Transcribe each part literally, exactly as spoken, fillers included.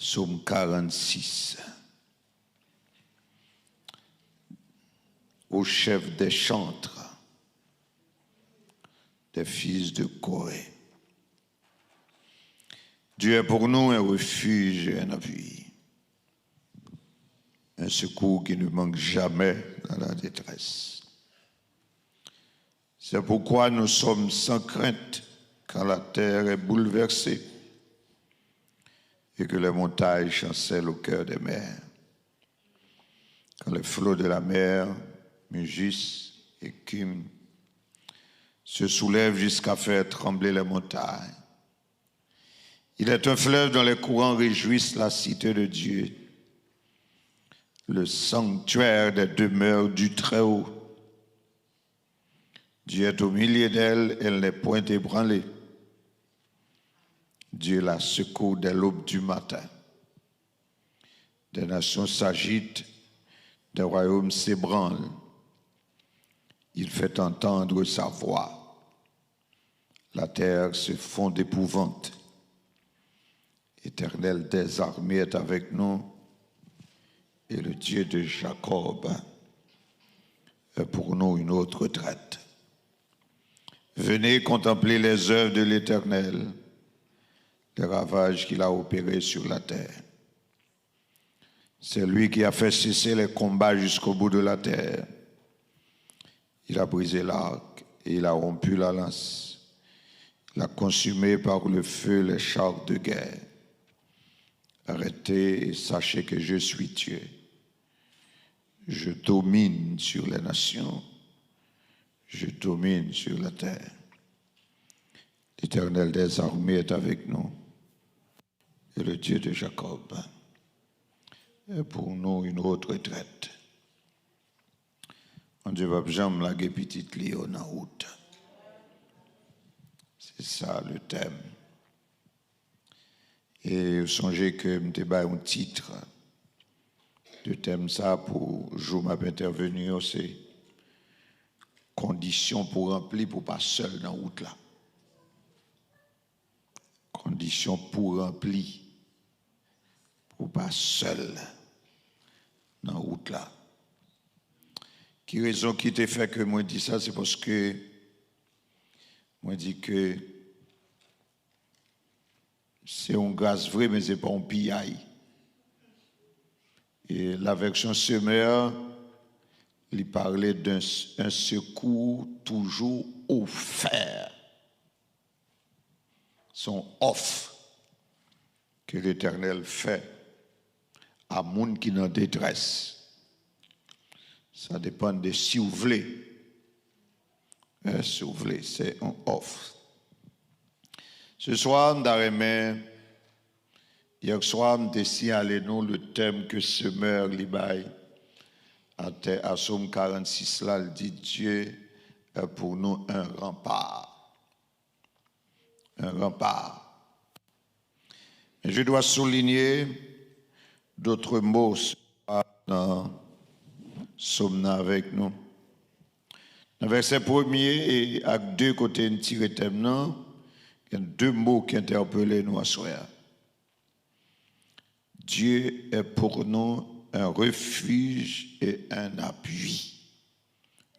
Psaume quarante-six. Au chef des chantres, des fils de Corée. Dieu est pour nous un refuge et un appui, un secours qui ne manque jamais dans la détresse. C'est pourquoi nous sommes sans crainte quand la terre est bouleversée et que les montagnes chancellent au cœur des mers. Quand les flots de la mer mugissent, écument, se soulèvent jusqu'à faire trembler les montagnes. Il est un fleuve dont les courants réjouissent la cité de Dieu, le sanctuaire des demeures du Très-Haut. Dieu est au milieu d'elle, elle n'est point ébranlée. Dieu la secourt dès l'aube du matin. Des nations s'agitent, des royaumes s'ébranlent. Il fait entendre sa voix. La terre se fond d'épouvante. L'Éternel des armées est avec nous, et le Dieu de Jacob est pour nous une haute retraite. Venez contempler les œuvres de l'Éternel, les ravages qu'il a opérés sur la terre. C'est lui qui a fait cesser les combats jusqu'au bout de la terre. Il a brisé l'arc et il a rompu la lance. Il a consumé par le feu les chars de guerre. Arrêtez et sachez que je suis Dieu. Je domine sur les nations. Je domine sur la terre. L'Éternel des armées est avec nous. Et le Dieu de Jacob est pour nous une haute retraite. Bondye p ap janm lage pitit li yo nan wout. Se sa le tèm. E sonje ke m te bay yon tit de tèm sa pou jou m ap entèveni yo, se kondisyon pou ranpli pou pa sèl nan wout la. Kondisyon pou ranpli pou pa sèl nan wout la. Ki rezon ki te fè ke mwen di sa? Se paske mwen di ke se yon gras vre, men se pa yon piyay. E la version Semeur, li pale d'un s- un secours toujours offert. Se yon òf ke Letènèl fè a moun ki nan detrès. Sa depann de si w vle. Eh, si w vle, se yon òf. Se swa, m ta renmen, yè swa, m te siyale nou le tèm ke Semeur li bay atè a Sòm karannsis la, li di, Dieu est pour nous un rempart. Un rempart. Mais je dois souligner d'autres mots ce soir nan Sòm nan avèk nou. Nan vèsè premye e ak de kote n tire tèm nan, gen de mo ki entèpele nou aswè a. Dieu est pour nous un refuge et un appui.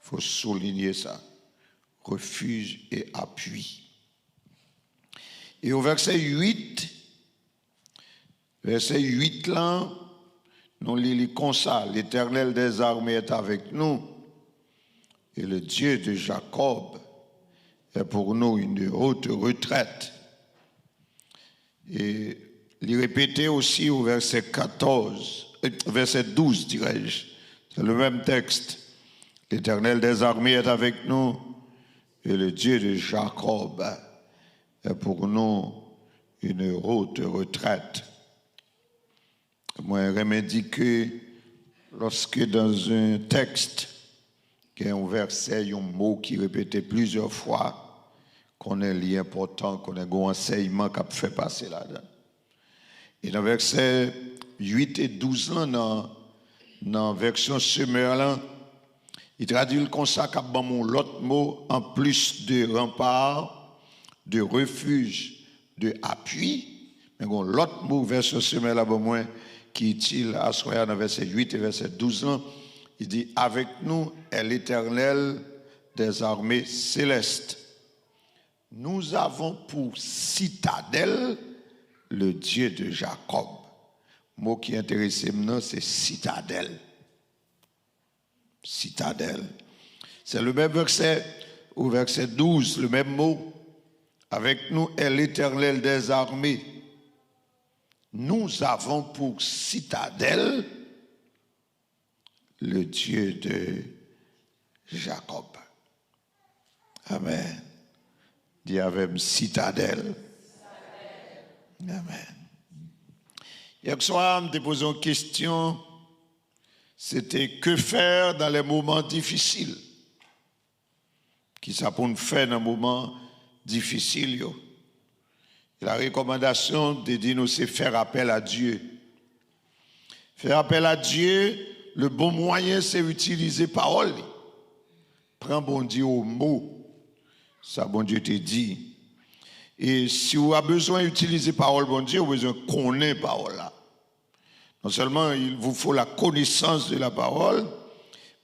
Faut souligner ça. Refuge et appui. E o vèsè uit, vèsè uit lan, nou li li konsa, L'Éternel des armées est avec nous, et le Dieu de Jacob est pour nous une haute retraite. E li repete osi o vèsè katòz, eh, vèsè douz, dirais-je. C'est le même texte. L'Éternel des armées est avec nous, et le Dieu de Jacob est pour nous une haute retraite. Mwen renmen di ke lòske dans un texte, gen yon vèsè, yon mo ki repete plizyè fwa, konnen li enpòtan, konnen gen yon ansèyman k ap fè pase ladan. E nan vèsè uit e douz lan, nan, nan vèsyon Semeur lan, li tradui l konsa, k ap ban m yon lòt mo, anplis de rempart, de refuge, de appui, Men gen yon lòt mo vèsyon semèn la ban mwen ki itil aswè a nan vèsè uit e vèsè douz lan. Li di, avec nous est l'Éternel des armées célestes. Nous avons pour citadelle le Dieu de Jacob. Mo ki enterese m nan, se sitadèl. Citadelle. C'est le même verset, au verset douze, le même mot. Avec nous est l'Éternel des armées. Nous avons pour citadelle le Dieu de Jacob. Amen. Di avè m, citadelle. Amen. Yè swa, m te poze yon kestion. Se te, que faire dans les moments difficiles? Kisa pou n fè nan moman difisil yo? La recommandation te di nou se faire appel à Dieu. Faire appel à Dieu, le bon moyen se itilize pawòl li. Pran Bondye o mo. Sa Bondye te di. E si w a bezwen itilize pawòl Bondye, ou bezwen konnen pawòl la. Non seulement il vous faut la connaissance de la parole,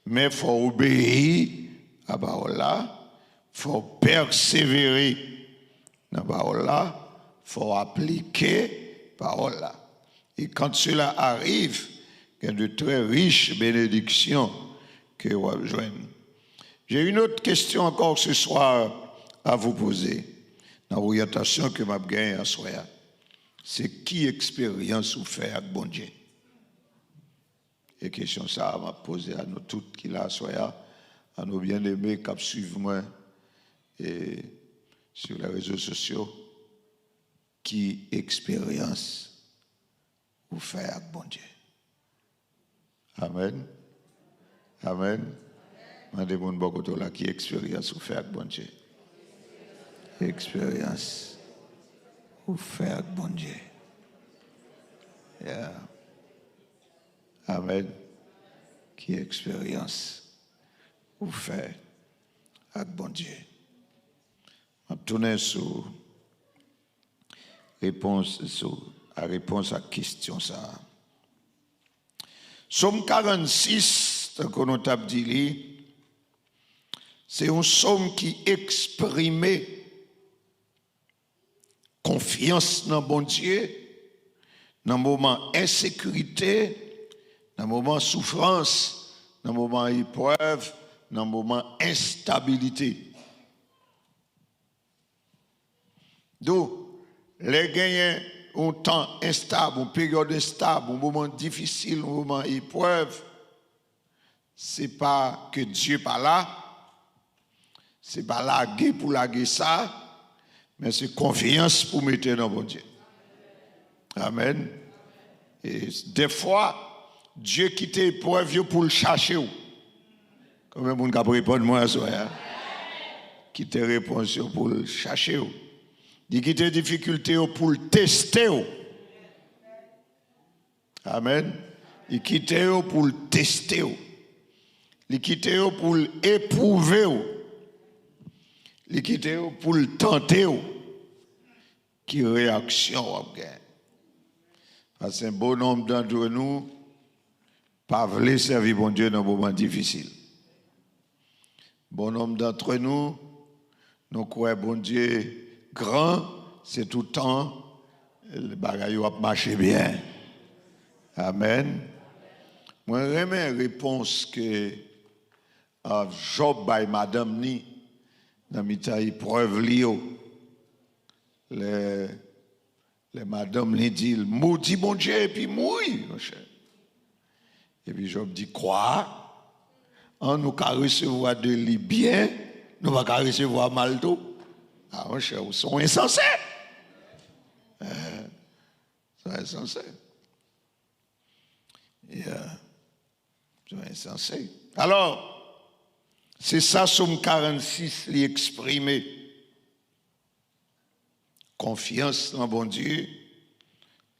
men fò obeyi a pawòl la, fò pèsevere nan pawòl la, fò aplike pawòl la. Et quand cela arrive, il y a de très riches bénédictions que w ap jwenn. J'ai une autre question encore ce soir à vous poser. Nan oryantasyon ke m ap genyen aswè a, se ki eksperyans ou fè ak Bondye? E kesyon sa a, m ap poze a nou tout ki la aswè a, a nou byeneme k ap swiv mwen e sou lè rezo sosyo, ki eksperyans ou fè ak Bondye? Amen. Amen. Mande moun bò kote w la, ki eksperyans ou fè ak Bondye? Eksperyans ou fè ak Bondye? Yeah. Amen. Ki eksperyans ou fè ak Bondye? M ap tounen sou repons, sou a repons ak kesyon sa a. Sòm karannsis, tankou nou t ap di li, se yon sòm ki eksprime konfyans nan Bondye nan moman ensekirite, nan moman soufrans, nan moman eprèv, nan moman enstabilite. Donk, lè genyen yon tan enstab, yon peryòd enstab, yon moman difisil, yon moman eprèv, se pa ke Dye pa la, se pa lage pou lage sa, men se konfyans pou mete nan Bondye. Amen. E dèfwa, Dye kite eprèv yo pou l chache w. Konbyen moun k ap reponn mwen aswè a? Kite repons yo pou l chache w. Li kite difikilte yo pou l teste w. Amen. Li kite yo pou l teste w. Li kite yo pou l epwouve w. Li kite yo pou l tante w. Ki reyaksyon w ap gen? Paske bon nonb dantre nou pa vle sèvi Bondye nan moman difisil. Bon nonb dantre nou, nou kwè Bondye gran, se toutan bagay yo ap mache byen. Amen. Mwen renmen repons ke, a, Jòb bay madanm ni nan mitan eprèv li yo. Lè, lè madanm li di l, modi Bondye epi mouri, monchè. Epi Jòb di, kwa? An, nou ka resevwa de li byen, nou pa ka resevwa mal tou? A, monchè, ou se yon ensanse. Eh, se yon ensanse. Yeah. Se yon ensanse. Alò, se sa Sòm karannsis li eksprime. Konfyans nan Bondye,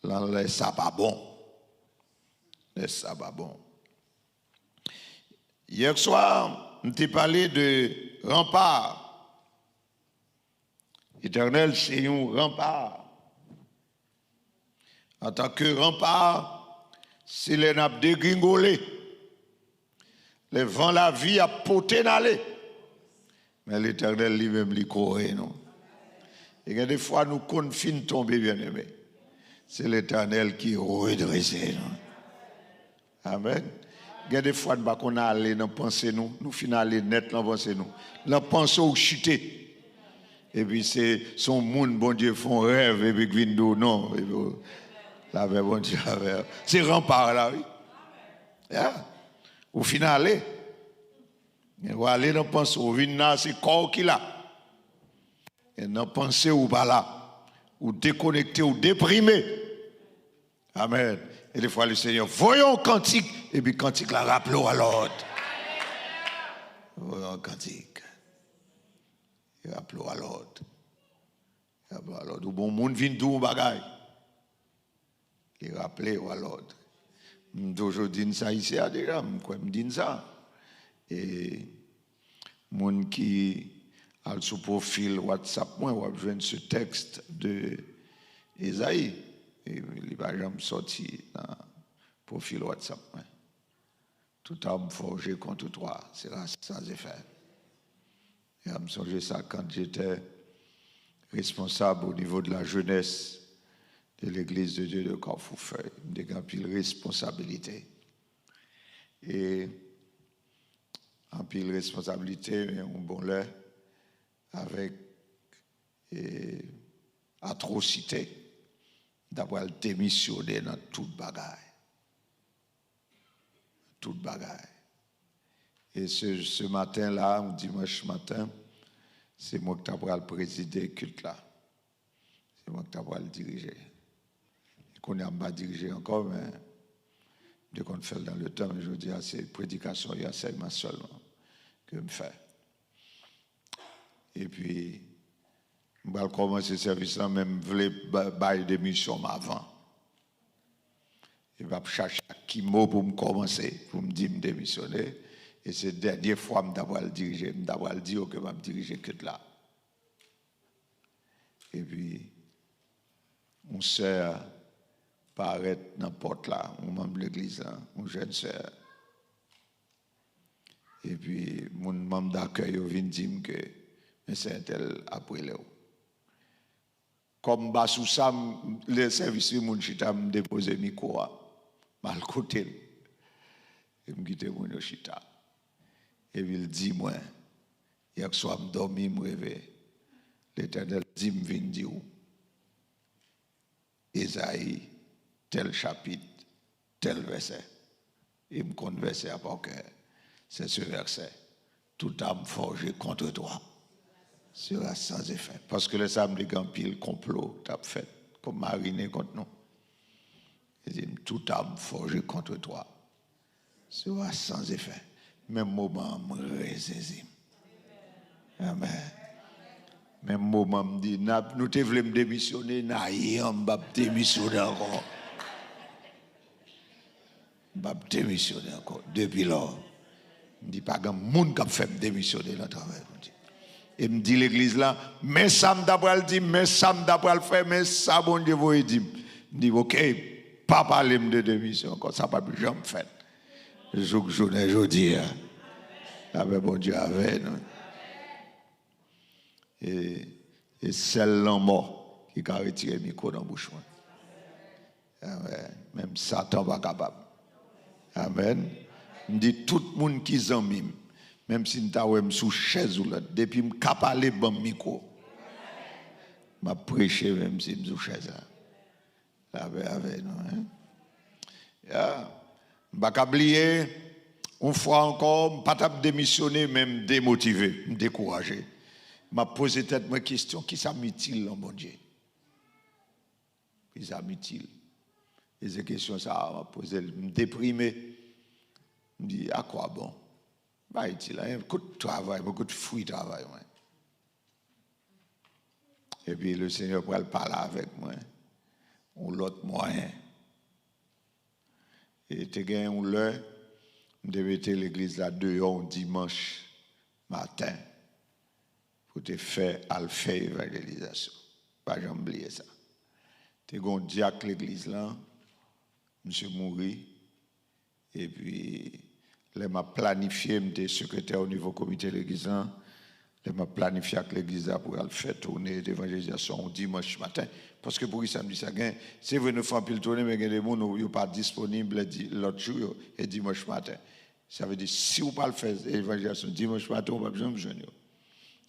nan lè sa pa bon. Lè sa pa bon. Yè swa, m te pale de ranpa. Letènèl se yon ranpa. Antanke ranpa, se lè n ap degringole, lè van lavi ap pote n ale. Men Letènèl li menm, li kore nou. E gen de fwa nou konn fin tonbe, byeneme. Se Letènèl ki redrese nou. Amèn. Gen de fwa n pa konn ale nan panse nou. Nou fin ale nèt nan panse nou. Nan panse w chite. Epi se, se yon moun Bondye fè yon rèv epi k vin di w non. Epi w, lapè Bondye avè w. Se ranpa la, wi. Ya. Ou fin ale. Ou ale nan panse w, ou vin la, se kò w ki la. E nan panse w, ou pa la. Ou dekonekte, ou deprime. Amèn. E defwa, le Senyè voye yon kantik, epi kantik la raple w a lòd. Voye yon kantik. Li raple w a lòd. Li raple w a lòd. Ou bon moun vin di w yon bagay. Li raple w a lòd. M toujou di n sa isi a deja, m kwè m di n sa. E moun ki al sou pwofil WhatsApp mwen, w ap jwenn ce texte de Ezayi. E li pa janm sòti nan pwofil WhatsApp mwen. Toute arme forgée contre toi sera sans effet. E m sonje sa, quand j'étais responsable au niveau de la jeunesse de l'Église de Dieu de Carrefour Feuille. M te gen anpil responsabilite. E anpil responsabilite, men yon bon lè, avèk, e, atwosite, m ta pral demisyone nan tout bagay. Tout bagay. E se, se maten la, yon dimanch maten, se mwen ki ta pral prezide kilt la. Se mwen ki ta pral dirije. E kounye a, m pa dirije ankò, men m te konn fè l dans le temps, men jodi a, se predikasyon e ansèyman sèlman ke m fè. Epi, m pral kòmanse sèvis la, men m vle ba-, bay demisyon m avan. E m ap chache ak ki mo pou m kòmanse, pou m di m demisyone. E se dènye fwa m ta pral dirije, m ta pral di yo ke m ap dirije kilt la. Epi, yon sè parèt nan pòt la, yon manm legliz la, yon jèn sè. Epi, moun manm dakèy yo vin di m ke, men sè entèl ap rele w. Kòm m pa sou sa, m, lè sèvis fini, moun chita, m depoze mikwo a. M al kote l. E m kite moun yo chita. Epi l di mwen, yè swa m dòmi, m reve. Letènèl di m vin di w Ezayi, tèl chapit, tèl vèsè. E m konn vèsè a pa kè. C'est ce verset. Toute arme forgée contre toi sera sans effet. Paske lè sa a, m te gen anpil konplo k t ap fèt, k ap marinen kont nou. Li di m, toute arme forgée contre toi sera sans effet. Menm moman an, m resezi m. Amèn. Menm moman, m di, n ap, nou te vle m demisyone, n a ye an, m p ap demisyone ankò. M p ap demisyone ankò. Depi lò, m di, pa gen moun k ap fè m demisyone nan travay Bondye. E m di legliz la, men sa m ta pral di, men sa m ta pral fè, men sa Bondye voye di m. M di, oke, pa pale m de demisyon ankò, sa p ap janm fèt. Jouk jounen jodi a, lapè Bondye avè nou. E, e sèl lanmò ki ka retire mikwo nan bouch mwen. Amèn. Menm Satan pa kapab. Amèn. M di tout moun ki zanmi m, menm si n ta wè m sou chèz woulant, depi m ka pale, ban m mikwo. M ap preche menm si m sou chèz la. Lapè avè nou, en. Ya. M pa ka bliye, yon fwa ankò, m pa t ap demisyone, men m demotive, m dekouraje. M ap poze tèt mwen kesyon, kisa m itil nan Bondye? Kisa m itil? E se kesyon sa a m ap poze l. M deprime. M di, à quoi bon? M pa itil anyen. Kote travay mwen, kote fwi travay mwen? Epi Lesenyè pral pale avèk mwen yon lòt mwayen. E te gen yon lè, m te mete legliz la deyò yon dimanch maten pou te fè, al fè evanjelizasyon. Pa janm bliye sa. Te gen yon dyak legliz lan, misye mouri. Epi, lè m ap planifye, m te sekretè o nivo komite legliz lan. Lè m ap planifye ak legliz la pou al fè toune devanjelizasyon yon dimanch maten. Paske poukisa m di sa? Gen, se vre, nou fè anpil toune, men gen de moun, yo pa disponib lè di, lòt jou yo, e dimanch maten. Sa vle di, si w pral fè evanjelizasyon dimanch maten, w p ap janm jwenn yo.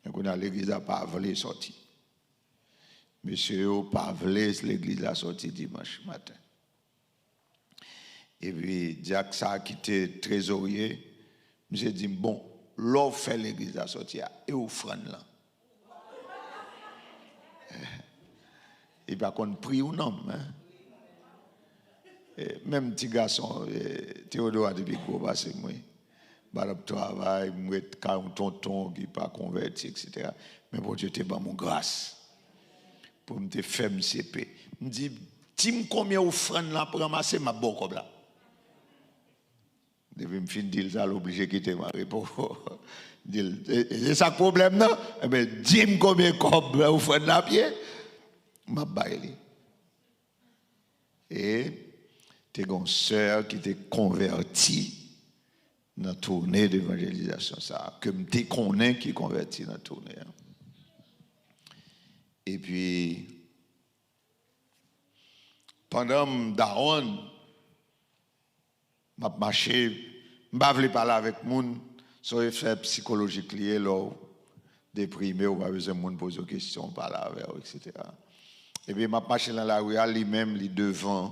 Men kounye a, legliz la pa vle sòti. Mesye yo pa vle legliz la sòti dimanch maten. Epi, dyak sa a ki te trezorye, misye di m, "Bon, lè w fè legliz la sòti a, e ofrann lan?" Li pa konn pri ou non, men. E, menm ti gason, e, Teodora te pi gwo pase m, wi. M pa t ap travay, m ret kay yon tonton ki pa konvèti, etsetera. Men Bondye te ban m yon gras pou m te fè misye peye. M di, "Di m konbyen ofrann lan ap ranmase, m ap ba w kòb la." Depi m fin di l sa, l oblije kite m an repo. M di l, "E, e, se sa k pwoblèm nan? Enben, di m konbyen kòb ofrann lan ap ye, m ap bay li." E te gen yon sè ki te konvèti nan toune devanjelizasyon sa a, ke m te konnen ki konvèti nan toune an. Epi, pandan m dawonn, m ap mache, m pa vle pale avèk moun, se yon efè sikolojik li ye, lè w deprime, ou pa bezwen moun poze w kesyon, pale avè w, etsetera. Epi m ap mache nan lari a, li menm, li devan,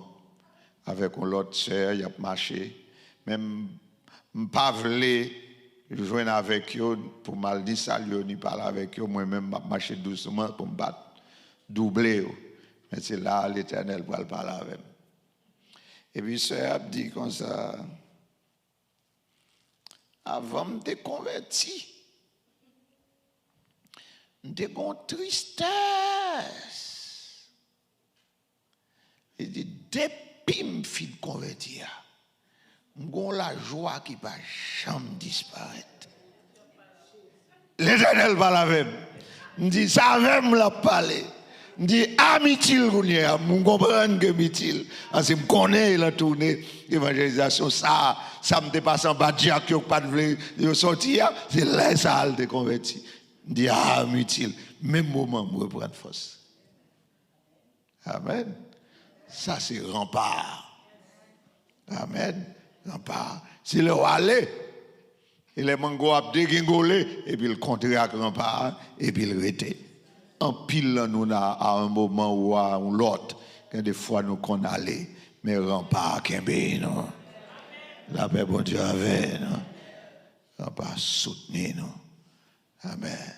avèk yon lòt sè, y ap mache. Men m, m pa vle jwenn avèk yo pou m al ni salye yo, ni pale avèk yo. Mwen menm, m ap mache dousman pou m pa t double yo. Men se la a Letènèl pral pale avè m. Epi sè a ap di konsa, "Avan m te konvèti, m te gen yon tristès." Li di, "Depi m fin konvèti a, m gen yon lajwa ki pa janm disparèt." Letènèl pale avè m. M di, "Se avè m l ap pale." M di, "Amitil kounye a, m konprann ke m itil." Paske m konnen l ap tounen evanjelizasyon sa a, sa m te pase anba dyak yo k pa t vle yo sòti a, se lè sa a l te konvèti. M di, "A, m itil." Menm moman, m reprann fòs. Amèn. Sa se ranpa. Amèn. Ranpa. Se lè w ale. E lè mango ap degengole, epi l kontre ak ranpa a, epi l rete. Anpil nan nou nan, a yon moman ou a yon lòt, gen de fwa nou konn ale, men ranpa a kenbe nou. Lapè Bondye avè nou. Ranpa a soutni nou. Amèn.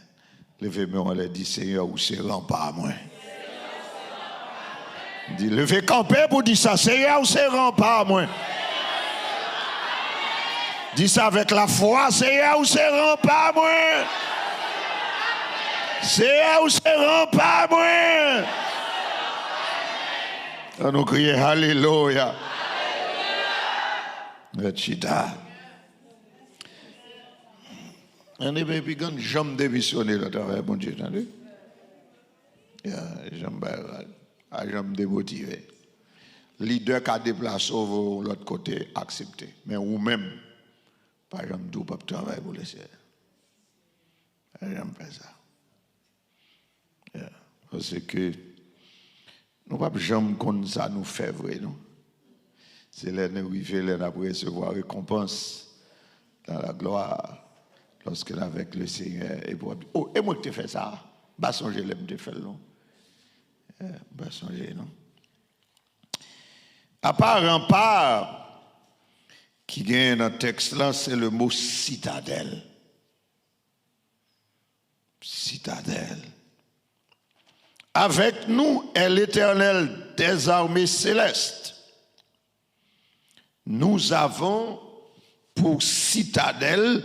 Leve men w anlè, di, "Senyè, ou se ranpa mwen." Di, leve kanpe pou di sa, "Senyè, ou se ranpa mwen." Di sa avèk lafwa, "Senyè, ou se ranpa mwen. Senyè, ou se ranpa mwen." Ann nou kriye, "Alelouya." Rèt chita. Ann, epi, epi, gad jan m demisyone nan travay Bondye, tande. Ya, jan m bay, a jan m demotive. Lidè ka deplase w, voye w lòt kote, aksepte. Men ou menm, pa janm di w p ap travay pou Lesenyè. Pa janm fè sa. Ya. Paske nou p ap janm konn sa nou fè vre, non. Se lè nou rive, lè n ap resevwa rekonpans dans la gloire, lorsque nous avèk le Seigneur, epi w ap di, "O, e mwen ki te fè sa a? M pa sonje lè m te fè l, non." Ya, m pa sonje, non. Apa ranpa ki genyen nan tèks lan, se le mo sitadèl. Citadelle. Avec nous est l'Éternel des armées célestes. Nous avons pour citadelle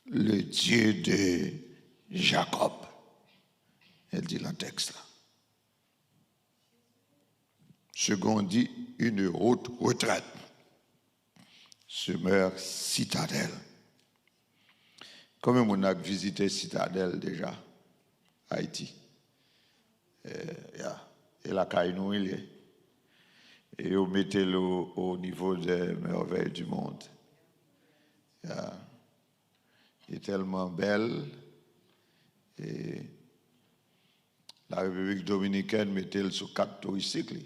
le Dieu de Jacob. El di nan tèks la. Seconde dit, une haute retraite. Semer Citadelle. Konbyen moun ak vizite Citadelle deja? Ayiti. Eh, ya. E lakay nou li ye. E yo mete l o, o nivo dè mèvèy di mond. Ya. Li tèlman bèl, e la Repiblik Dominikèn mete l sou kat touristik li.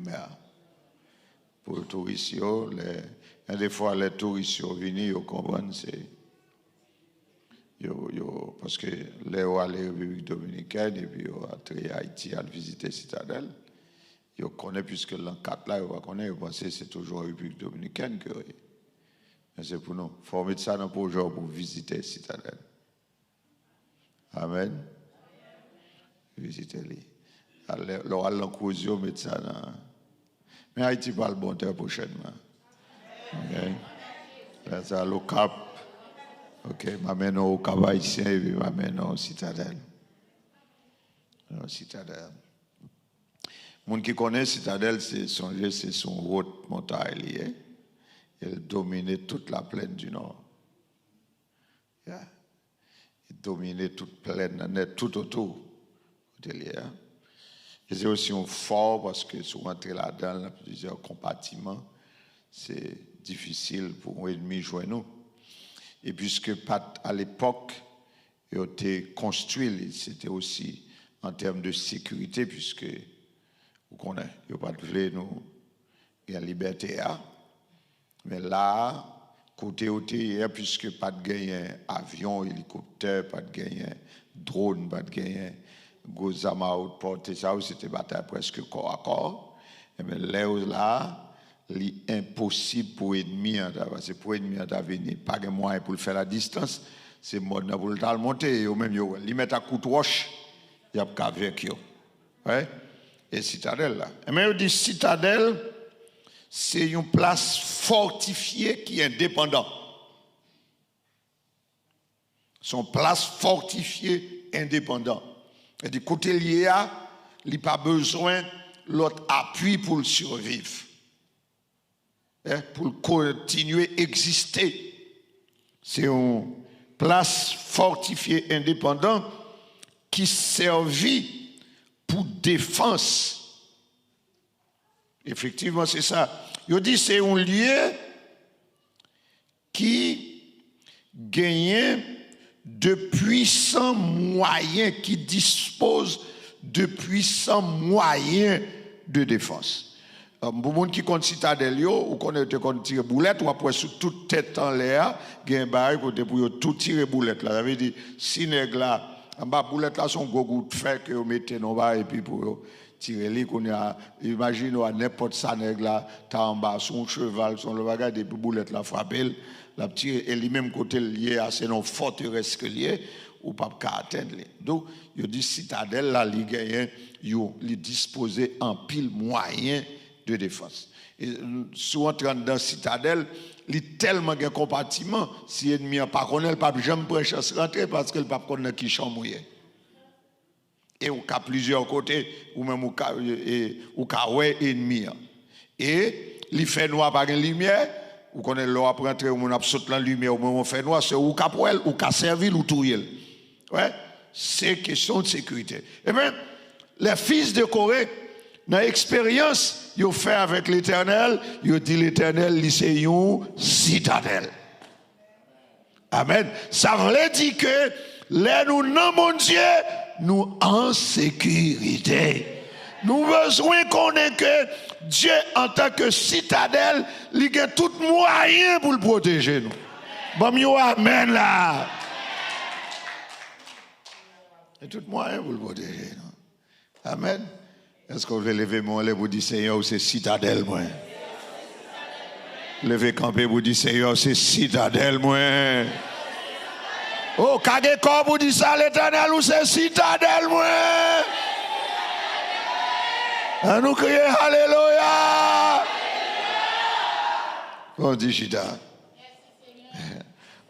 Ya. Pou touris yo, lè, gen de fwa lè touris yo vini, yo konprann se, yo, yo, paske lè yo ale Repiblik Dominikèn epi yo antre Ayiti al vizite Sitadèl, yo konnen, piske l nan kat la, yo pa konnen, yo panse se toujou an Repiblik Dominikèn ke yo ye. Men se pou nou. Fò w met sa nan pwojè w pou w vizite Sitadèl. Amèn. Vizite li. Lè, lè w al nan Crozio, met sa nan. Men Ayiti pral bon trè pwochènman. Ok. Lè sa, l Okap. Ok, m a mennen w Okap Ayisyen, epi m a mennen w Sitadèl. Yon Sitadèl. Moun ki konnen Sitadèl, se sonje, se sou wot montay li ye. E l domine tout la plaine du Nord. Ya. Li domine tout plèn nan nèt, tout otou kote l ye a. E se osi yon fò, paske si w antre ladan l, nan plizyè konpatiman, se difisil pou yon ènmi jwenn ou. E piske pa t, alepòk, yo te konstwi li, se te osi an tèm de sekirite, piske, ou konnen, yo pa t vle nou gen libète a. Men la a, kote yo te ye a, piske pa t genyen avyon, elikoptè, pa t genyen dwòn, pa t genyen gwo zam a wot pòte sa yo, se te batay prèske kò a kò. Ebyen, lè yo la a, li enposib pou ènmi an ta, paske pou ènmi an ta vini, pa gen mwayen pou l fè ladistans, se mòn nan pou l ta al monte, yo menm yo wè l. Li mèt ak kout wòch, y ap ka venk yo. Wi. E Sitadèl la. Ebyen, yo di Sitadèl, se yon plas fòtifye ki endepandan. Se yon plas fòtifye endepandan. Sètadi kote l ye a, li pa bezwen lòt apui pou l siviv. Eh, pou l kontinye egziste. Se yon plas fòtifye endepandan ki sèvi pou defans. Efektivman, se sa. Yo di se yon lye ki genyen de pwisan mwayen, ki dispoze de pwisan mwayen de defans. Euh, pou moun ki konn Sitadèl yo, ou konnen yo te konn tire boulèt, w ap wè sou tout tèt anlè a, gen bagay kote pou yo tou tire boulèt la. Sa vle di, si nèg la, anba boulèt la, se yon gwo gout fè ke yo mete nan yon bagay, epi pou yo tire li, kounye a, imajine w a nenpòt sa nèg la ta anba, sou yon cheval, sou yon lòt bagay, depi boulèt la frape l, l ap tire, e li menm kote l ye a, se nan yon fòterès ke l ye, ou p ap ka atenn li. Donk, yo di Sitadèl la, li genyen, yo, li dispoze anpil mwayen de defans. E, si w antre anndan Sitadèl, li tèlman gen konpatiman, si ènmi an pa konnen l, l p ap janm pran chans rantre, paske l p ap konn nan ki chanm ou ye. E ou ka plizyè kote, ou menm ou ka, e, ou ka wè ènmi an. E li fè nwa, pa gen limyè, ou konnen lè w ap rantre, yon moun ap sot nan limyè, ou menm ou fè nwa, se ou k ap wè l, ou ka sèvi l, ou touye l. Wè, se kesyon de sekirite. Ebyen, les fils de Corée, nan eksperyans yo fè avèk Letènèl, yo di Letènèl, li se yon sitadèl. Amèn. Sa vle di ke lè nou nan Bondye, nou an sekirite. Nou bezwen konnen ke Dye, antanke sitadèl, li gen tout mwayen pou l pwoteje nou. Ban m yon amèn la. Gen tout mwayen pou l pwoteje nou. Amèn. Èske w vle leve men w anlè pou di, Senyè, ou se sitadèl mwen? Leve kanpe pou di, Senyè, ou se sitadèl mwen. O, kage kò w pou di sa, Letènèl, ou se sitadèl mwen. Ann nou kriye, alelouya. Bon, di chita.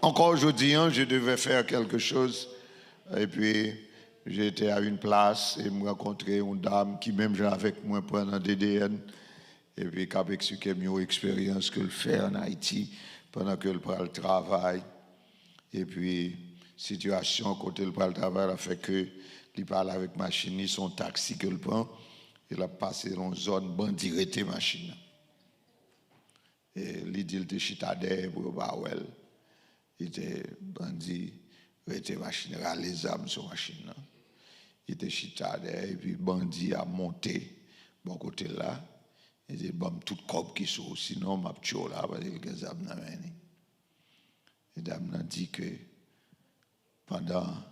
Encore aujourd'hui, hein, je devais faire quelque chose. Et puis, j'étais à une place et m rankontre yon dam ki menm jan avèk mwen pran nan D D N. Epi k ap eksplike m yon eksperyans ke l fè ann Ayiti pandan ke l pral travay. Epi, sitiyasyon kote l pral travay la fè ke Li pale avèk machin li, se yon taksi ke l pran, e l ap pase nan yon zòn bandi rete machin nan. E li di l te chita dèyè pou yo pa wè l. Li te, bandi rete machin, rale zam sou machin nan. Li te chita dèyè, epi bandi a monte bò kote l la. Li di, "Ban m tout kòb ki sou ou, sinon m ap tchwe w la," paske l gen zam nan men li. E dam nan di ke pandan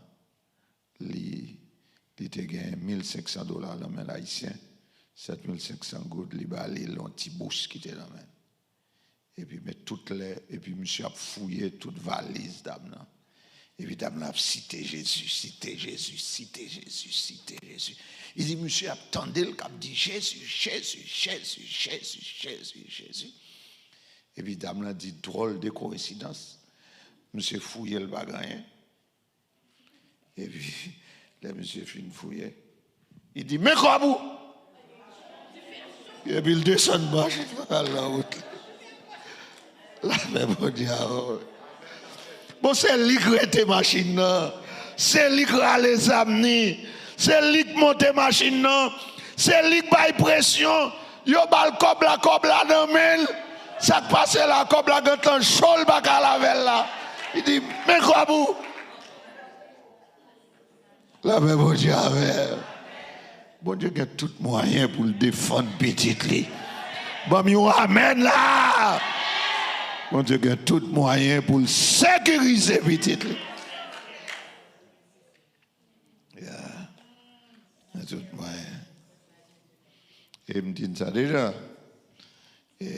li, li te gen mil senk san dola nan men l ayisyen, sèt mil senk san goud, li ba li yon ti bous ki te nan men l. Epi, men tout lè, epi misye ap fouye tout valiz dam nan. Epi dam nan ap site Jezi, site Jezi, site Jezi, site Jezi. Li di misye ap tande l k ap di, "Jezi, Jezi, Jezi, Jezi, Jezi, Jezi." Epi dam nan di, "Dwòl de koyensidans, misye fouye l pa gen anyen." Epi, lè misye fin fouye, li di, "Men kòb ou!" Epi l desann machin nan, al nan wout li. Lapè Bondye avè w. Bon, se li k rete machin nan. Se li k rale zam ni. Se li k monte machin nan. Se li k bay presyon. Yo ba l kòb la, kòb la nan men l. Sa k pase la, kòb la gentan cho, l pa ka lave l la. Li di, "Men kòb ou!" Lapè Bondye avè w. Bondye gen tout mwayen pou l defann pitit li. Ban m yon amèn la. Bondye gen tout mwayen pou l sekirize pitit li. Yeah. Gen tout mwayen. E m di n sa deja. E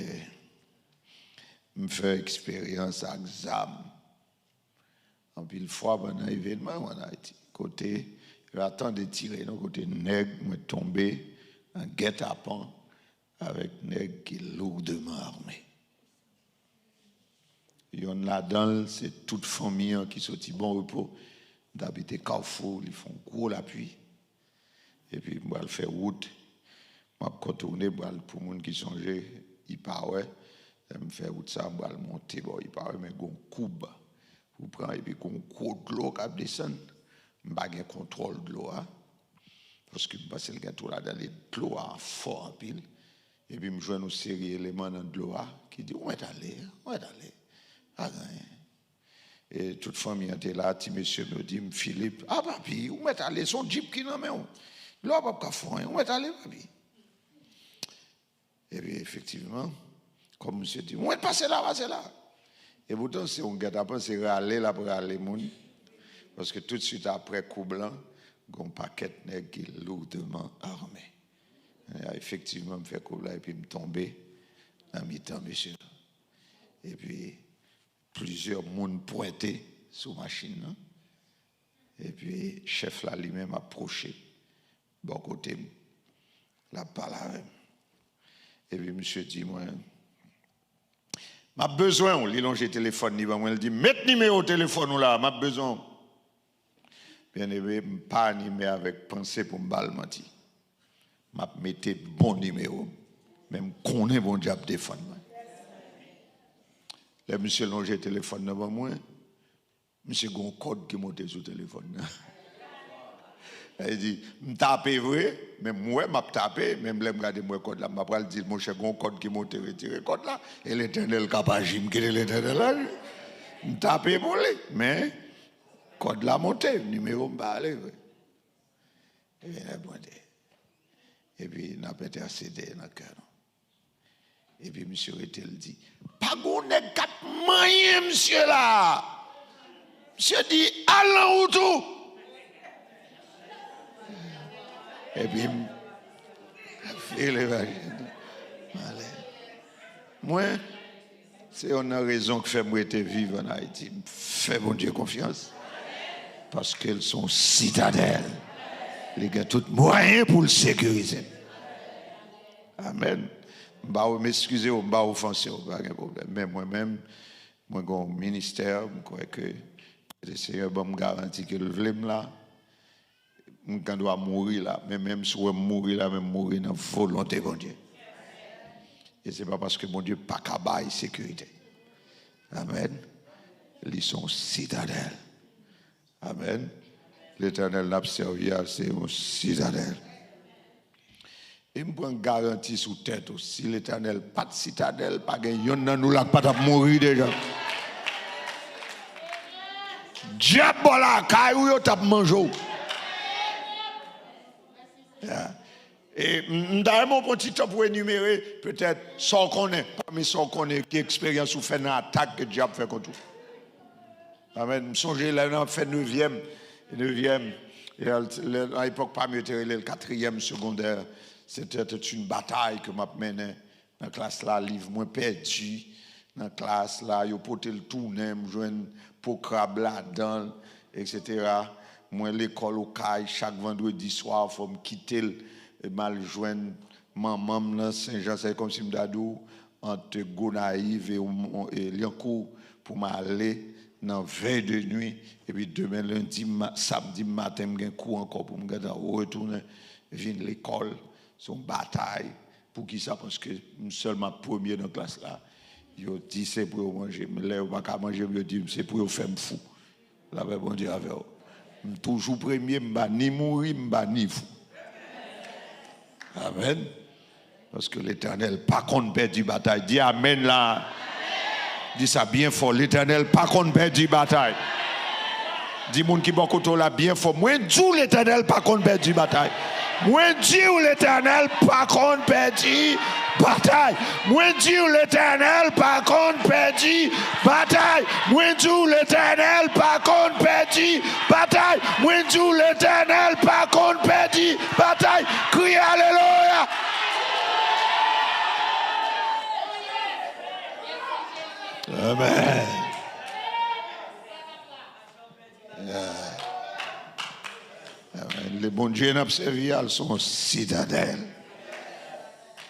m fè eksperyans ak zam. Anpil fwa pandan evènman yo ann Ayiti, kote yo pa tande tire non, kote nèg mwen tonbe an gètapan avèk nèg ki lourdement armé. Yonn ladan l, se tout fanmi an ki soti Bon Repo, m t abite Kafou, li fè yon gwo lapli. Epi m pral fè wout. M ap kontounen, m pral, pou moun ki sonje, Ipawè. Lè m fè wout sa, m pral monte bò Ipawè, men gon koub pou pran, epi gon gwo dlo k ap desann. M pa gen kontwòl dlo a, paske m panse l gen twò ladan li, dlo a fò anpil. Epi m jwenn yon seri eleman nan dlo a ki di, "Ou mèt ale, ou mèt ale, pa gen anyen." E tout fanmi an te la, ti mesye m yo di m, "Philippe, a papi, ou mèt ale, se yon djip ki nan men w. Dlo a p ap ka fè w anyen, ou mèt ale, papi." Epi efektivman, kòm misye di, "Ou mèt pase la, pase la." E poutan, se yon gètapan, se rale l ap rale moun. Paske toutswit aprè koub lan, gon pakèt nèg ki lourdement armé. E, efektivman, m fè koub la epi m tonbe nan mitan misye. Epi, plizyè moun pwente sou machin nan. Epi, chèf la li menm ap pwoche bò kote m. L ap pale avè m. Epi, misye di mwen, "M ap bezwen w." Li lonje telefòn li ban mwen, li di, "Met nimewo telefòn ou la, m ap bezwen w." Byeneme, m pa animé avèk panse pou m ba l manti. M ap mete bon nimewo m. Men m konnen Bondye ap defann mwen. Lè misye lonje telefòn nan ban mwen, misye gen yon kòd ki monte sou telefòn nan. Sa vle di, m tape vre, men m wè m ap tape, men lè m gade m wè kòd la, m pa pral di l, "Monchè, gen yon kòd ki monte, retire kòd la, e Letènèl k ap aji, m kite Letènèl aji." M tape pou li, men kòd la monte, nimewo m pa ale vre. Epi n ap mande. Epi n ap entèsede nan kè nou. Epi misye rete, l di, "Pa gon nèg k ap manyen misye la." Misye di, "Al nan wout ou." Epi m file machin. M ale. Mwen, se youn nan rezon k fè m rete viv ann Ayiti. M fè Bondye konfyans. Paske l se yon sitadèl. Li gen tout mwayen pou l sekirize m. Amèn. M pa, m eskize w, m pa ofanse w, pa gen pwoblèm. Men mwen menm, mwen gen yon ministè, m kwè ke Senyè ban m garanti ke l vle m la. M gen dwa mouri la, men menm si w wè m mouri la, men m mouri nan volonte Bondye. E se pa paske Bondye pa ka bay sekirite. Amèn. Li se yon sitadèl. Amèn. Letènèl n ap sèvi a, se yon sitadèl. E m pran garanti sou tèt ou, si Letènèl pa t sitadèl, pa gen yonn nan nou la k pa t ap mouri deja. Dyab bò lakay ou, yo t ap manje w. Ya. E m, m ta renmen w pran ti tan pou enimere, petèt, sa w konnen, pami sa w konnen, ki eksperyans ou fè nan atak ke dyab fè kont ou. Amèn. M sonje lè n ap fè nevyèm, nevyèm, e al, lè, nan epòk pa m, yo te rele l katriyèm segondè. Se te, te yon batay ke m ap mennen nan klas la, liv mwen pèdi nan klas la, yo pote l tounen, m jwenn po krab ladan l, etsetera. Mwen lekòl Okay, chak vandredi swa, fò m kite l, e m al jwenn manman m nan Senjan, se kòmsi m ta di w, ant Gonayiv e, e Lyankou pou m ale nan vèy de nwi, epi demen lendi, ma-, samdi maten, m gen kou ankò pou m gentan retounen vin lekòl. Se yon batay. Poukisa? Paske m sèlman premye nan klas la. Yo di se pou yo manje m. Lè yo pa ka manje m, yo di m se pou yo fè m fou. Lapè Bondye avè w. M toujou premye, m pa ni mouri, m pa ni fou. Amèn. Paske Letènèl pa konn pèdi batay. Di amèn la. Di sa byen fò. Letènèl pa konn pèdi batay. Di moun ki bò kote w la byen fò. Mwen di w Letènèl pa konn pèdi batay. Mwen di w Letènèl pa konn pèdi batay. Mwen di w Letènèl pa konn pèdi batay. Mwen di w Letènèl pa konn pèdi batay. Mwen di w Letènèl pa konn pèdi batay. Kriye alelouya. Amèn. Yeah. Amèn. Le Bondye n ap sèvi a, l se yon sitadèl.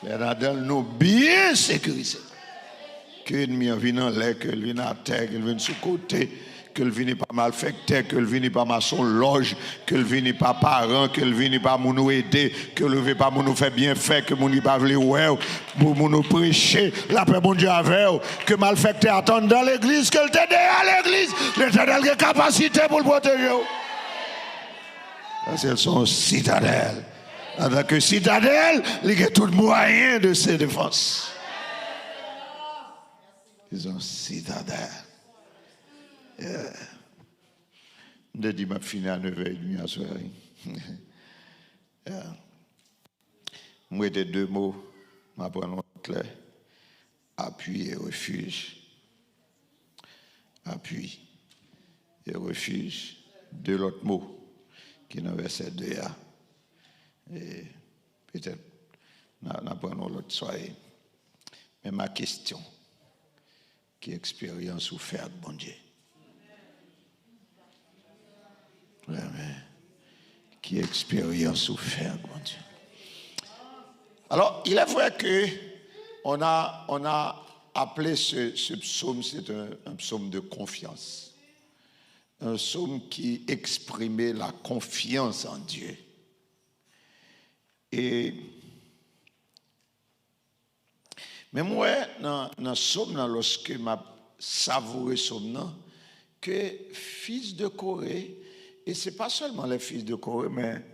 Lè n adan l, nou byen sekirize. Ke ènmi an vin anlè, ke l vin atè, ke l vin sou kote, ke l vini pa malfektè, ke l vini pa masonlòj, ke l vini pa paran, ke l vini pa moun ou ede, ke l vini pa moun ou fè byenfè, ke moun ki pa vle wè w, pou moun ou preche, lapè Bondye avè w, ke malfektè a t anndan legliz, ke l te deyò legliz, Letènèl gen kapasite pou l pwoteje w. Paske l se yon sitadèl. Antanke sitadèl, li gen tout mwayen de se defans. Li se yon sitadèl. Yeah. M te di m ap fini a nevè edmi aswè, wi. Yeah. M rete de mo, m aprann yon lòt lè. Apui e refij. Apui e refij. De lòt mo ki nan vèsè de a. E petèt n a, n a pran yon lòt swaye. Men ma kesyon, ki eksperyans ou fè ak Bondye? Amèn. Ki eksperyans ou fè ak Bondye? Alors, il est vrai que on a, on a appelé ce, ce psaume, c'est un, un psaume de confiance. Un psaume qui exprimait la confiance en Dieu. E Men m wè nan, nan sòm nan, lòske m ap savoure sòm nan, ke fis de Kore, e se pa sèlman les fils de Corée, men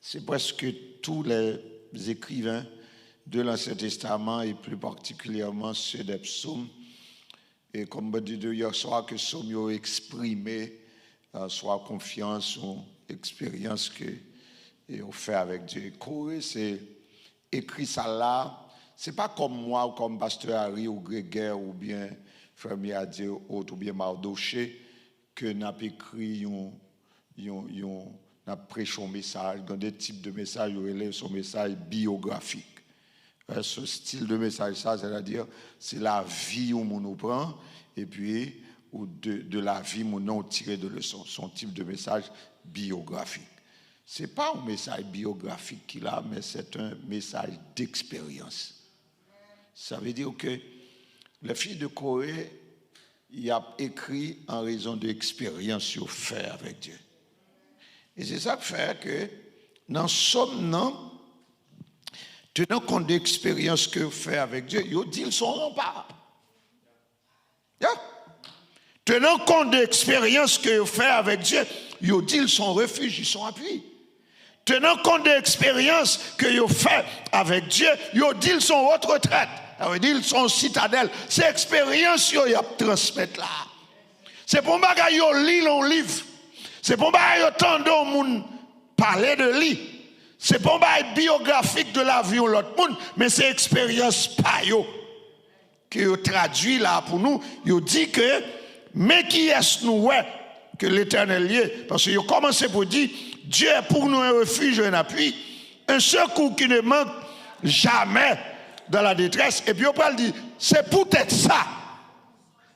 se prèske tous les écrivains de l'Ancien Testament, et plus particulièrement ceux des psaumes, e kòm mwen di de yè swa, ke sòm yo eksprime, euh, swa konfyans ou eksperyans ke, e, ou fè avèk Dye. Kore, se ekri sa la, se pa kòm mwa ou kòm pastè Harry ou Gregè oubyen frè Miadye ot oubyen Mardochée ke n ap ekri yon, yon, yon, n ap preche yon mesaj. Gen de tip de mesaj yo rele se yon mesaj biyografik. Euh, se stil de mesaj sa, sètadi, se lavi yon moun ou pran, epi ou de, de lavi moun nan ou tire de leson. Se yon tip de mesaj biyografik. Se pa yon mesaj biyografik ki la, men c'est un message d'expérience. Ça veut dire que les fils de Corée, y ap ekri an rezon de eksperyans yo fè avèk Dye. E se sa k fè ke nan sòm nan, tenant compte de eksperyans ke yo fè avèk Dye, yo di l se yon ranpa. Ya. Tenant compte de eksperyans ke yo fè avèk Dye, yo di l se yon refij, se yon apui. Tenant compte de eksperyans ke yo fè avèk Dye, yo di l se yon wòt retrèt. Sa vle di l se yon sitadèl. Se eksperyans yo y ap transmèt la. Se pa yon bagay yo li nan yon liv. Se pa yon bagay yo tande yon moun pale de li. Se pa yon bagay biyografik de lavi yon lòt moun, men se eksperyans pa yo ke yo tradui la pou nou. Yo di ke, men kiyès nou wè ke Letènèl ye, paske yo kòmanse pou di, Dieu est pour nous un refuge, un appui, un secours qui ne manque jamais dans la détresse. Epi yo pral di, se poutèt sa,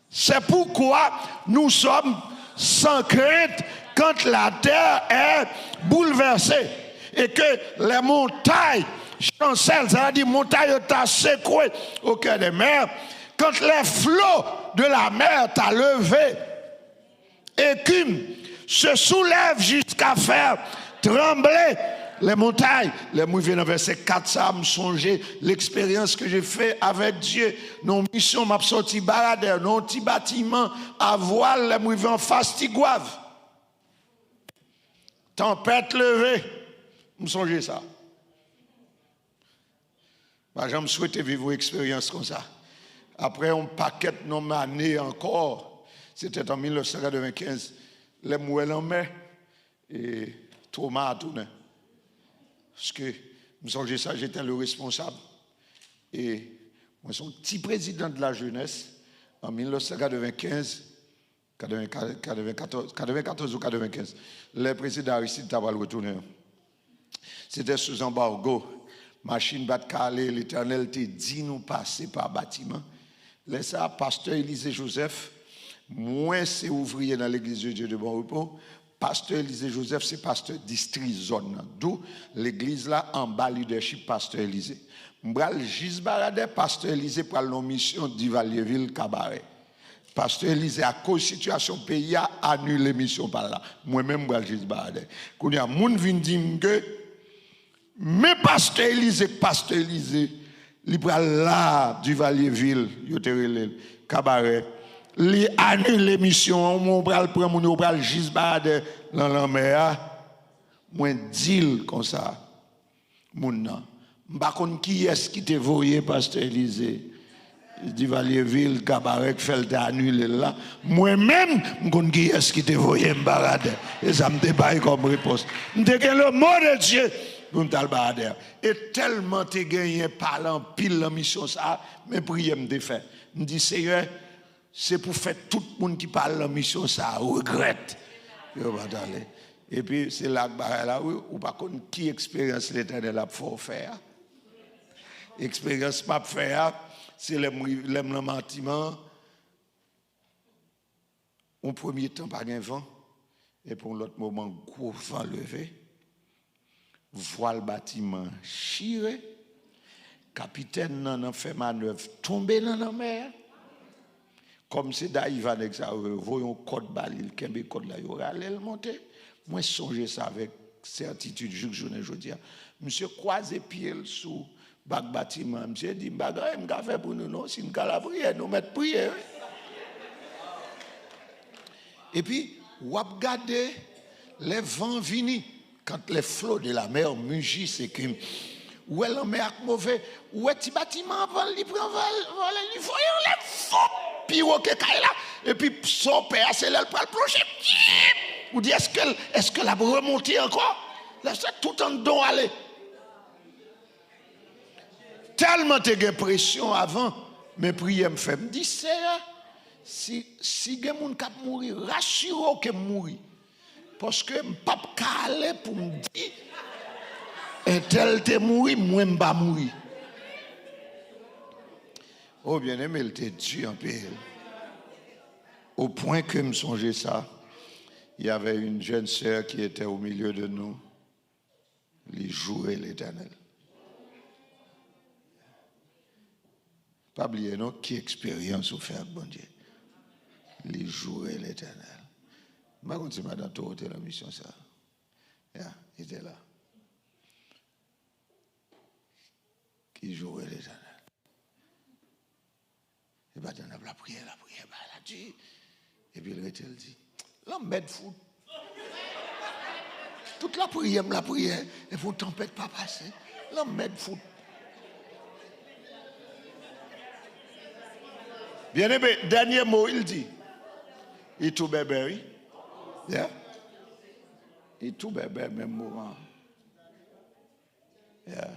c'est pourquoi nous sommes sans crainte quand la terre est bouleversée et que les montagnes chancellent, c'est-à-dire montagnes ta secoué au cœur des mers, quand les flots de la mer ta levé, écume, se soulève jusqu'à faire trembler les montagnes. Lè m rive nan vèsè kat sa a, m sonje l'expérience que j'ai fait avec Dieu. Nan yon misyon, m ap sòti Baradè, nan yon ti batiman a vwal, lè m rive anfas Tigwav. Tanpèt leve. M sonje sa. M pa janm swete viv yon eksperyans konsa. Apre yon pakèt nonm ane ankò, se te an mil nèf san katrevenkenz, lè m wè lanmè, e twoma a tounen. Paske m sonje sa, j'étais le responsable. E mwen se yon ti prezidan de la jeunesse an mil nèf san katrevenkenz, katreven, katrevenkatòz, katrevenkatòz ou katrevenkenz, lè prezidan Aristide ta pral retounen an. Se te sou anbago. Machin pa t ka ale, Letènèl te di nou pase pa batiman. Lè sa a, pastè Elizé Joseph, mwen se ouvriye nan Legliz de Dieu de Bon Repos. Pastè Elizé Joseph se pastè distri zòn nan. Dou legliz la anba lidèchip pastè Elizé. M pral jis Baradè, pastè Elizé pral nan yon misyon Divalyevil, Kabarè. Pastè Elizé, akoz sitiyasyon peyi a, anile misyon pa l la. Mwen menm, m pral jis Baradè. Kounye a, moun vin di m ke men pastè Elizé, k pastè Elizé, li pral la, Divalyevil, yo te rele l, Kabarè. Li anile misyon an, mwen, w pral pran moun yo, w pral jis Baradè nan lanmè a. Mwen di l konsa, moun nan, m pa konn kiyès ki te voye pastè Elizé Divalyevil, Kabarè, k fè l te anile l la. Mwen menm, m konn kiyès ki te voye m Baradè. E sa m te bay kòm repons. M te gen le mot de Dieu pou m t al Baradè. E tèlman te genyen pale anpil nan misyon sa a, men priyè m te fè. M di, Seyè, se pou fè tout moun ki pa al nan misyon sa a regrèt yo pa t ale. Epi se la k bagay la, wi, ou pa konn ki eksperyans Letènèl ap fè w fè a. Eksperyans m ap fè a, se lè m rive, lè m nan batiman an, yon premye tan pa gen van, epi yon lòt moman gwo van leve, vwal batiman an chire, kapitèn nan nan fè manèv tonbe nan lanmè a. Kòm se dayiva nèg sa yo, yo voye yon kòd ba li, l kenbe kòd la, yo rale l monte. Mwen sonje sa avèk sètitid jouk jounen jodi a. Misye kwaze pye l sou bak batiman an. Misye di, m pa gen anyen m ka fè pou nou non, si n ka lapriyè, nou mèt priye, wi. Epi, w ap gade lè van vini. Quand les flots de la mer mugissent et que, ou wè lanmè a k move, ou wè ti batiman an pran, li pran vòl, vòl, li voye anlè, vòp, pi wo ke kay la. Epi sa w pè a, se lè l pral plonje. Ou di, èske l, èske l ap remonte ankò? Lè sa, tout anndan w ale. Tèlman te gen presyon avan, men priyè m fè, m di, Seyè, si, si gen moun k ap mouri, rasire w ke m mouri. Paske m p ap ka ale pou m di, entèl te mouri, mwen m pa mouri. O byeneme, l te di anpil. Au point que m sonje sa, il y avait une jeune sœur qui était au milieu de nous. Li joure Letènèl. Pa bliye non, ki eksperyans ou fè ak Bondye. Li joure Letènèl. M pa konn si madan Toro te nan misyon sa. Ya, li te la. Ki joure Letènèl. E pa tann ap lapriyè, lapriyè, ba la di. Epi l rete, l di, lanmèd fout. Tout lapriyè m lapriyè, epi yon tanpèt pa pase. Lanmèd fout. Byeneme, dènye mo, il di. Li tou bèbè, wi. Yeah. Li tou bèbè menm moman. Yeah.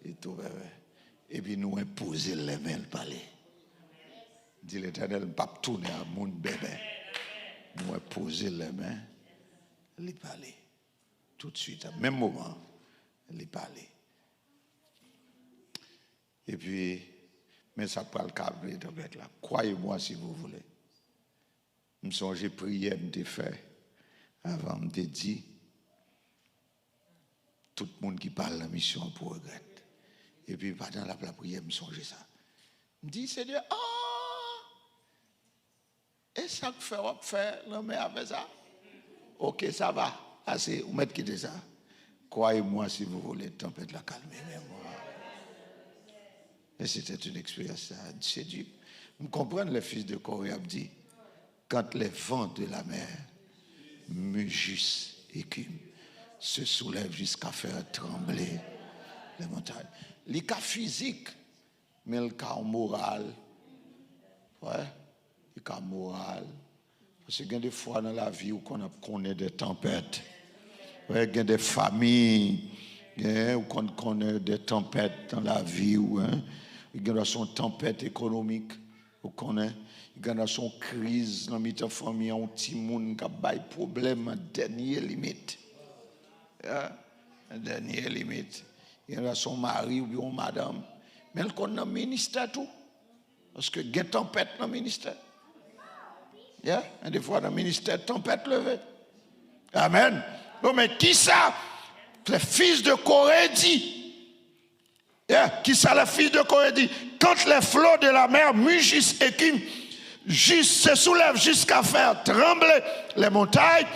Li tou bèbè. Epi nou enpoze l lèmen l pale. Di, Letènèl, m p ap tounen a moun bèbè. Nou enpoze l lèmen, li pale. Toutswit, menm moman, li pale. Epi, men sa k pral kalme tanpèt la. Croyez-moi si vous voulez. M sonje priyè m te fè avan, m te di, tout moun ki pa al nan misyon an pou regrèt. Epi pandan l ap lapriyè, m sonje sa. M di, Senyè, ah! E sa k fè w ap fè lanmè a fè sa? Ok, sa va. Ase, ou mèt kite sa. Croyez-moi si vous voulez, tanpèt la kalme menm. Et c'était une expérience, ça, c'est dur. M konprann lè fis de Kore ap di, quand les vents de la mer mugissent, écument, se soulèvent jusqu'à faire trembler les montagnes. Li ka fizik, men l ka moral. Wè, li ka moral. Paske gen de fwa nan lavi ou konn ap konnen de tanpèt. Wè, gen de fanmi, gen, ou konn konnen de tanpèt nan lavi ou, en. Gen dwa se yon tanpèt ekonomik, ou konnen. Gen dwa se yon kriz nan mitan fanmi an, yon timoun k ap bay pwoblèm an dènye limit. Yeah. Dènye limit. Gen dwa se yon mari oubyen yon madanm. Men l konn nan ministè tou. Paske gen tanpèt nan ministè. Yeah. Gen de fwa nan ministè, tanpèt leve. Amen. Bon, men kisa le fils de Corée di? Yeah, kisa le fils de Corée di? Quand les flots de la mer mugissent, écument, jus-, se soulèvent jusqu'à faire trembler les montagnes,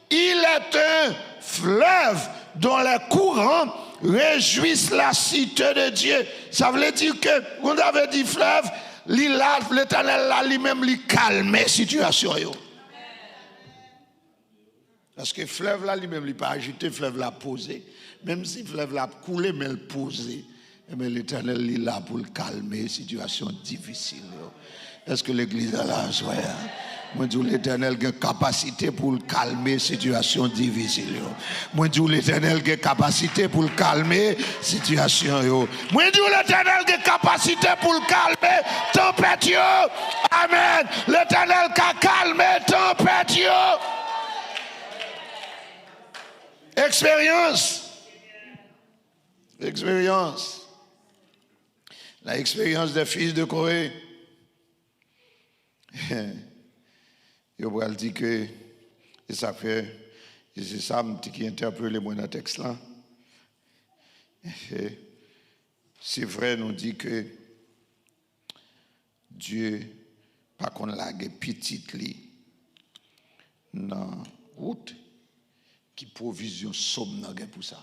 il est un fleuve dont les courants réjouissent la cité de Dieu. Sa vle di ke, kon sa vle di flèv, li la, Letènèl la, li menm, li kalme sitiyasyon yo. Paske flèv la, li menm, li pa ajite, flèv la poze. Menm si flèv la ap koule, men l poze. Ebyen, Letènèl, li la pou l kalme sitiyasyon difisil yo. Èske legliz la la aswè a? Mwen di w, Letènèl gen kapasite pou l kalme sitiyasyon difisil yo. Mwen di w, Letènèl gen kapasite pou l kalme sitiyasyon yo. Mwen di w, Letènèl gen kapasite pou l kalme tanpèt yo. Amèn. Letènèl ka kalme tanpèt yo. Eksperyans. Eksperyans. La expérience des fils de Corée. Yo pral di ke, e sa fè, e se sa m te ki entèpele mwen nan tèks la. Se vre, nou di ke Dye pa konn lage pitit li nan wout. Ki pwovizyon sòm nan gen pou sa?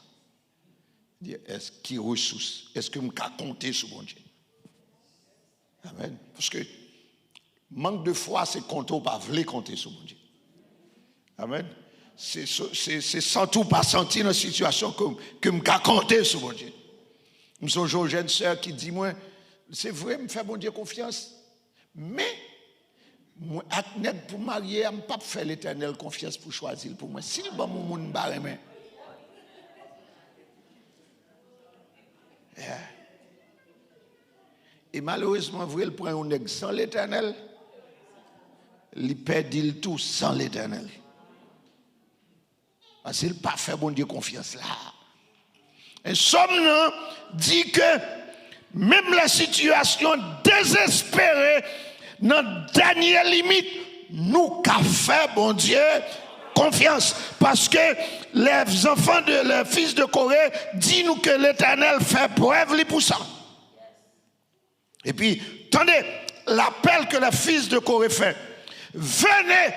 Di, èske, ki resous? Èske m ka konte sou Bondye? Amèn. Paske mank de fwa, se konte w pa vle konte sou Bondye. Amèn. Se, se, se, se santi w pa santi nan sitiyasyon ke, ke m ka konte sou Bondye. M sonje yon jèn sè ki di mwen, se vre, m fè Bondye konfyans, men, mwen ak nèg pou m marye a, m p ap fè Letènèl konfyans pou chwazi l pou mwen. Si l ban m yon moun m pa renmen. Yeah. E malerezman vre, l pran yon nèg san Letènèl, li pèdi l tou san Letènèl. Paske l pa fè Bondye konfyans la. E sòm nan di ke menm lè sitiyasyon dezespere, nan dènye limit, nou ka fè Bondye konfyans. Paske les enfants de, les fils de Corée di nou ke Letènèl fè prèv li pou sa. Epi, tande, lapèl ke le fils de Corée fè. Venez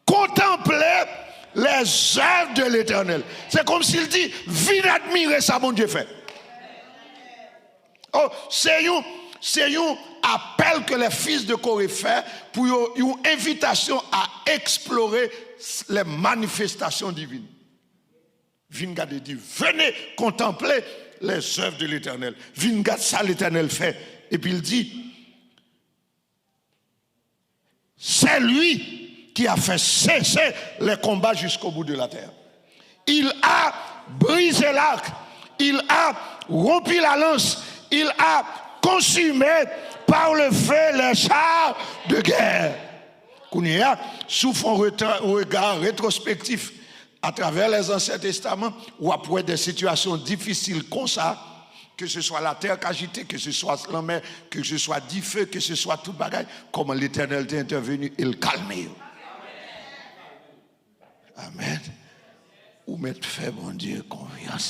contempler les œuvres de l'Éternel. Se kòmsi l di, vin admire sa Bondye fè. Oh, se yon, se yon apèl ke lè fis de Kore fè pou yo, yon envitasyon a eksplore lè manifestasyon divin. Vin gade, di, venez contempler les œuvres de l'Éternel. Vin gade sa Letènèl fè. Epi l di, c'est lui qui a fait cesser les combats jusqu'au bout de la terre. Il a brisé l'arc, il a rompu la lance, il a consumé par le feu les chars de guerre. Kounye a, si w fè yon reta- rega retwospektif atravè lèzansè testaman, w ap wè de sitiyasyon difisil konsa, ke se swa latè k ajite, ke se swa lanmè, ke se swa dife, ke se swa tout bagay, kòman Letènèl te entèveni e l kalme yo. Amèn. Ou mèt fè Bondye konfyans.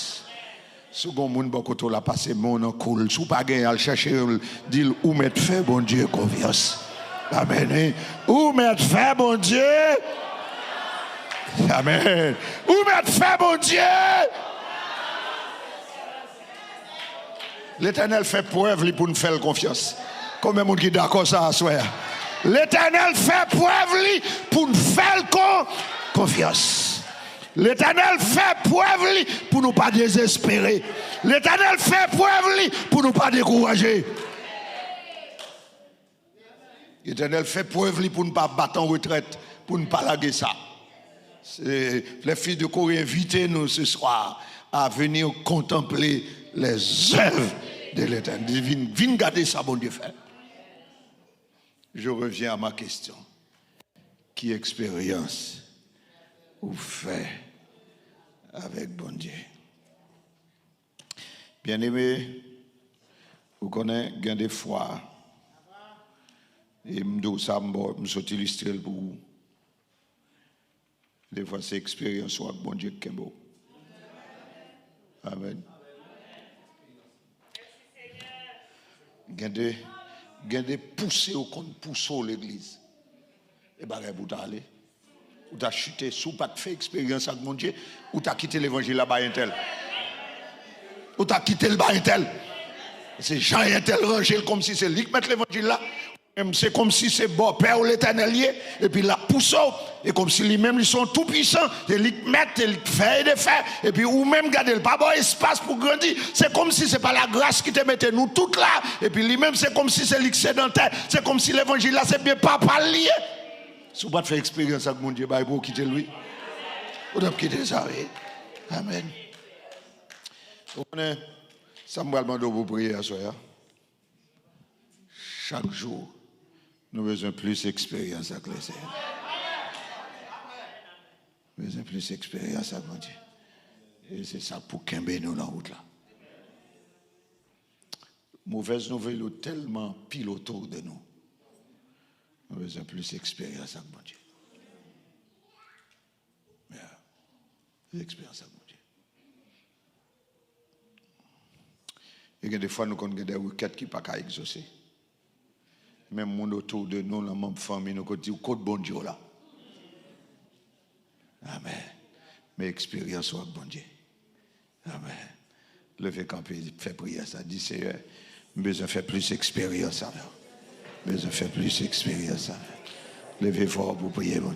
Si w gen yon moun bò kote w la, pase men w nan kou l. Si w pa genyen, al chèche l, di l, ou mèt fè Bondye konfyans. Amèn, wi. Ou mèt fè Bondye. Amèn. Ou mèt fè Bondye. Letènèl fè prèv li pou n fè l konfyans. Konbyen moun ki dakò sa aswè a? Letènèl fè prèv li pou n fè l kon, konfyans. Letènèl fè prèv li pou nou pa dezespere. Letènèl fè prèv li pou nou pa dekouraje. Letènèl fè prèv li pou n pa bat an retrèt, pou n pa lage sa. Se, les fils de Corée envite nou ce soir à venir contempler les œuvres de l'Éternel. Vin, vin gade sa Bondye fè. Je reviens à ma question. Ki eksperyans ou fè avèk Bondye? Byeneme, ou konnen gen de fwa, e m di w sa, m ba w, m sot ilistre l pou ou. De fwa se eksperyans ou ak Bondye k kenbe w. Amèn. Gen de, gen de pouse yo konn pouse w legliz. E bagay pou w ta ale. Ou ta chite, si w pa t fè eksperyans ak Bondye, ou ta kite levanjil la bay entèl. Ou ta kite l bay entèl. Se jan entèl ranje l kòmsi se li k mèt levanjil la. Menm se kòmsi se bòpè w Letènèl ye, epi l ap pouse w. E kòmsi li menm li se yon toupwisan, se li k mèt, se li k fè e defè. Epi ou menm gade l pa ba w espas pou grandi. Se kòmsi se pa lagras ki te mete nou tout la. Epi li menm se kòmsi se li k sedantè. Se kòmsi levanjil la se byen papa l li ye. Si w pa t fè eksperyans ak Bondye, bay pou w kite l wi. Ou t ap kite sa wi. Amèn. Ou konnen sa m pral mande w pou w priye aswè a? Chak jou, nou bezwen plis eksperyans ak Lesenyè. Bezwen plis eksperyans ak Bondye. E se sa k pou kenbe nou nan wout la. Movèz nouvèl yo tèlman anpil otou de nou. Nou bezwen plis eksperyans ak Bondye. Yeah. Plis eksperyans ak Bondye. E gen de fwa nou konn gen de rekèt ki pa ka egzose. Menm moun otou de nou, nan manm fanmi nou, konn di w, kot Bondye w la? Amèn. Men eksperyans ou ak Bondye. Amèn. Leve kanpe, fè priyè sa. Di, Seyè, m bezwen fè plis eksperyans avè w. M bezwen fè plis eksperyans avè w. Leve fò pou priye, Bondye.